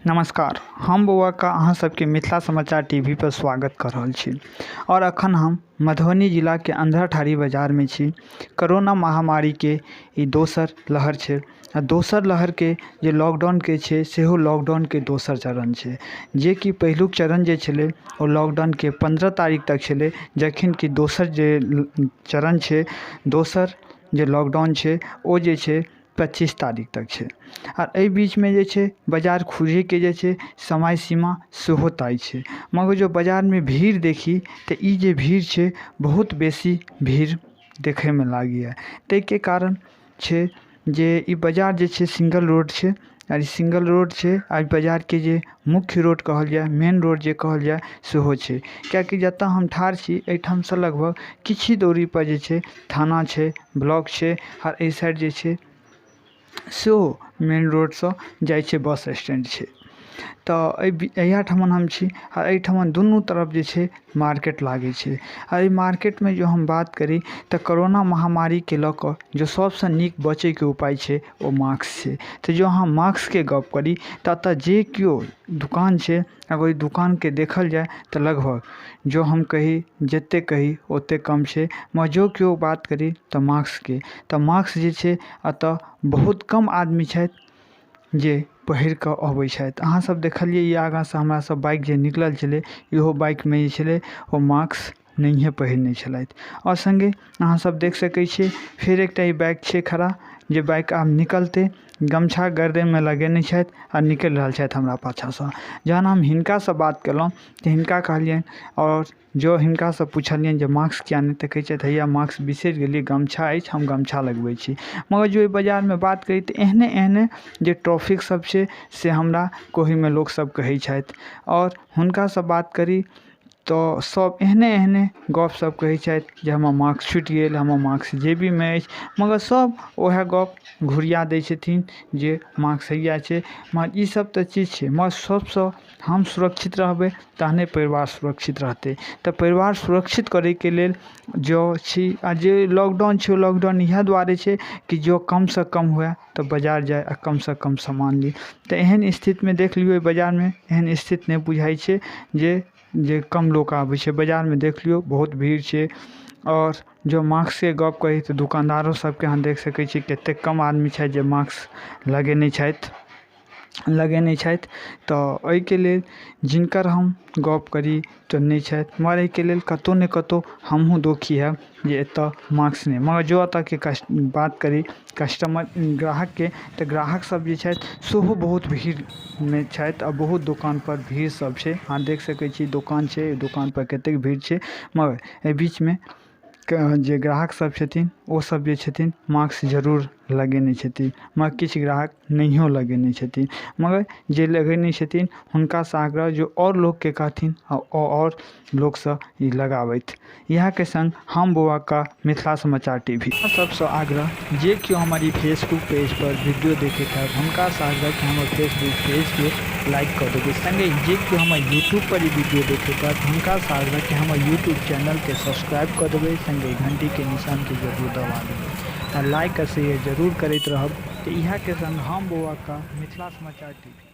नमस्कार, हम बौआ का अहाँ सबके मिथिला समाचार टीवी पर स्वागत कर रहल छी। और अखन हम मधुबनी जिला के अंधराठाढ़ी बाजार में छी। कोरोना महामारी के ई दोसर लहर छै आ दोसर लहर के जे लॉकडाउन के छै सेहो लॉकडाउन के दोसर चरण छै, जेकि पहिलुक चरण जे छलै ओ लॉकडाउन के 15 तारीख तक छलै, जखन कि दोसर जे चरण छै, दोसर जे लॉकडाउन छै ओ जे छै 25 तारीख तक छै। आ एहि बीचमे जे छै बाजार खुजैके जे छै समय सीमा सेहो तय छै, मगर जो बाजारमे भीड़ देखी तऽ ई जे भीड़ छै बहुत बेसी भीड़ देखैमे लागैए। ताहिके कारण छै जे ई बाजार जे छै सिंगल रोड छै, आ ई सिंगल रोड छै आ ई बाजारके जे मुख्य रोड कहल जाय, मेन रोड जे कहल जाय सेहो छै, किएकि जतऽ हम ठाढ़ छी एहिठामसँ लगभग किछु ही दूरी पर जे छै थाना छै, ब्लॉक छै, आ एहि साइड जे छै सेहो मेन रोडसँ जाइ छै बस स्टैंड छै। तऽ एहि एहिठाम हम छी आ एहिठाम दुनू तरफ जे छै मार्केट लागै छै। आ एहि मार्केटमे जँ हम बात करी तऽ कोरोना महामारीके लऽ कऽ जे सबसँ नीक बचैके उपाय छै ओ मास्क छै। तऽ जँ अहाँ मास्कके गप करी तऽ एतऽ जे केओ दुकान छै, अगर ओहि दुकानके देखल जाय तऽ लगभग जँ हम कही जतेक कही ओतेक कम छै, मगर जँ केओ बात करी तऽ मास्कके, तऽ मास्क जे छै एतऽ बहुत कम आदमी छथि जे पहिर कऽ अबै छथि। अहाँ सब देखलियै ई आगाँसँ हमरा सब बाइक जे निकलल छलै, इहो बाइकमे जे छलै ओ मास्क नहिये पहिरने छलथि। आओर सङ्गे अहाँ सब देख सकै छियै फेर एकटा ई बाइक छै खड़ा, जे बाइक आब निकलतै, गमछा गर्दनमे लगेने छथि आ निकलि रहल छथि हमरा पाछाँसँ। जहन हम हिनकासँ बात केलहुँ तऽ हिनका कहलियनि आओर जँ हिनकासँ पुछलियनि जे मास्क किआ नहि, तऽ कहै छथि हैया मास्क बिसरि गेलियै, गमछा अछि, हम गमछा लगबै छी। मगर जे ओहि बाजारमे बात करी तऽ एहने एहने जे ट्रैफिक सब छै से हमरा कोहीमे लोकसब कहै छथि, आओर हुनकासँ बात करी तऽ सब एहने एहने गप सब कहै छथि जे हमर मास्क छुटि गेल, हमर मास्क जेबीमे अछि, मगर सब वएह गप घुरिया दै छथिन जे मास्क हैया छै। मगर ई सब तऽ चीज छै, मगर सबसँ हम सुरक्षित रहबै तहने परिवार सुरक्षित रहतै। तऽ परिवार सुरक्षित करैके लेल जँ छी आ जे लॉकडाउन छै ओ लॉकडाउन इएह दुआरे छै कि जँ कमसँ कम हुए तऽ बाजार जाइ आ कमसँ कम सामान ली। तऽ एहन स्थितिमे देख लियौ, एहि बाजारमे एहन स्थिति नहि बुझाइ छै जे जे कम लोक आबै छै। बाजारमे देख लियौ बहुत भीड़ छै। आओर जँ मास्कके गप कही तऽ दोकानदारो सबके अहाँ देख सकै छी कतेक कम आदमी छथि जे मास्क लगेने छथि। तऽ एहिके लेल जिनकर हम गप करी तऽ नहि छथि, मगर एहिके लेल कतहु ने कतहु हमहूँ दोषी हैब जे एतऽ मास्क नहि। मगर जँ एतऽके बात करी कस्टमर ग्राहकके, तऽ ग्राहक सब जे छथि सेहो बहुत भीड़मे छथि आ बहुत दोकानपर भीड़ सब छै। अहाँ देख सकै छी दोकान छै, दोकानपर कतेक भीड़ छै, मगर एहि बीचमे जे ग्राहक सब छथिन ओ सब जे छथिन मास्क जरूर लगेने छथिन, मगर किछु ग्राहक नहियो लगेने छथिन। मगर जे लगेने छथिन हुनकासँ आग्रह जे आओर लोकके कहथिन आ आओर लोकसँ ई लगाबथि। इएहके सङ्ग हम बौआ का मिथिला समाचार टीवी सबसँ आग्रह जे केओ हमर ई फेसबुक पेजपर वीडियो देखैत हैब हुनकासँ आग्रह कि हमर फेसबुक पेजके लाइक कऽ देबै। सङ्गे जे केओ हमर यूट्यूबपर ई वीडियो देखैत हैब हुनकासँ आग्रह कि हमर यूट्यूब चैनलके सब्सक्राइब कऽ देबै, सङ्गे घण्टीके निशानके जरूर दबा देबै आ लाइक आ शेयर जरूर करैत रहब। तऽ इएहके सङ्ग हम बौआ का मिथिला समाचार टीवी।